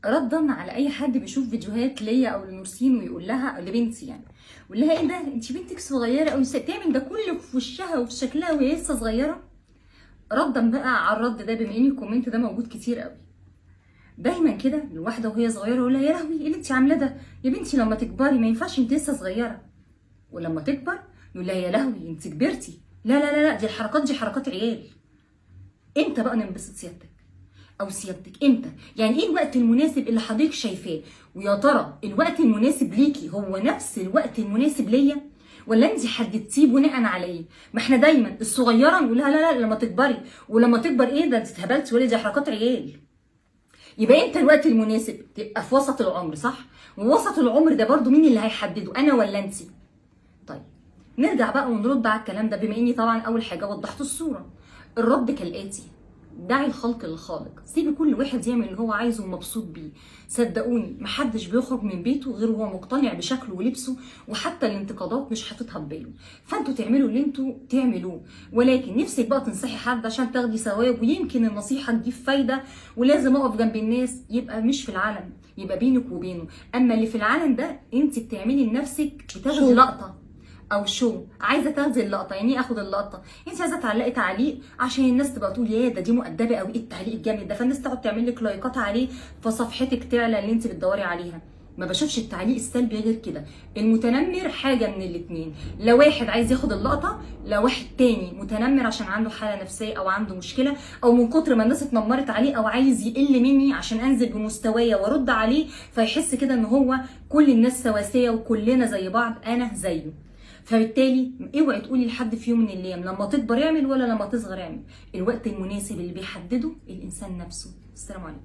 ردا على اي حد بيشوف فيديوهات ليا او لنورسين ويقول لها او لبنتي، يعني يقول لها ايه ده انت بنتك صغيرة او تعمل ده كله في وشها وفي شكلها وهي لسه صغيرة. ردا بقى على الرد ده، بما ان ال comment ده موجود كتير قوي دايما كده، الواحدة وهي صغيرة يقول لها يا لهوي ايه اللي انت عاملاه ده يا بنتي، لما تكبري ما ينفعش انت لسه صغيرة. ولما تكبر يقول لها يا لهوي انت كبرتي، لا لا لا لا دي الحركات دي حركات عيال. امتى بقى ننبسط سيادتك او سيادتك؟ امتى يعني ايه الوقت المناسب اللي حضرتك شايفاه؟ ويا ترى الوقت المناسب ليكي هو نفس الوقت المناسب ليا، ولا انت حددتيه بناء على ايه؟ ما احنا دايما الصغيرة نقول لها لا لا لما تكبري، ولما تكبر ايه ده انت اتهبلتي ولا دي حركات عيال. يبقى امتى الوقت المناسب؟ تبقى في وسط العمر، صح؟ ووسط العمر ده برضو مين اللي هيحدده، انا ولا انت؟ طيب نرجع بقى ونرد على الكلام ده، بما اني طبعا اول حاجة وضحت الصورة. الرد كالاتي: دعي الخلق للخالق، سيبي كل واحد يعمل اللي هو عايزه ومبسوط بيه. صدقوني محدش بيخرج من بيته غير وهو مقتنع بشكله ولبسه، وحتى الانتقادات مش حاططها في باله. فانتوا تعملوا اللي انتوا تعملوه، ولكن نفسك بقى تنصحي حد عشان تاخدي ثواب، ويمكن النصيحة تجيب فايده، ولازم اقف جنب الناس، يبقى مش في العلن، يبقى بينك وبينه. اما اللي في العلن ده انت بتعملي لنفسك، بتاخدي لقطة او شو، عايزه تاخدي اللقطة. يعني ايه اخد اللقطة؟ انت عايزه تعلقي تعليق عشان الناس تبقى تقول يا ده دي مؤدبة قوي، ايه التعليق الجامد ده، فالناس تقعد تعمل لك لايكات عليه، فصفحتك تعلى اللي انت بتدوري عليها. ما بشوفش التعليق السلبي غير كده. المتنمر حاجة من الاتنين، لا واحد عايز ياخد اللقطة، لا واحد تاني متنمر عشان عنده حاله نفسية او عنده مشكلة، او من كتر ما الناس اتنمرت عليه، او عايز يقل مني عشان انزل بمستوايا وارد عليه، فيحس كده ان هو كل الناس سواسية وكلنا زي بعض، انا زيه. فبالتالي اوعي تقولي لحد في يوم من الايام لما تكبر اعمل ولا لما تصغر اعمل. الوقت المناسب اللي بيحدده الانسان نفسه. السلام عليكم.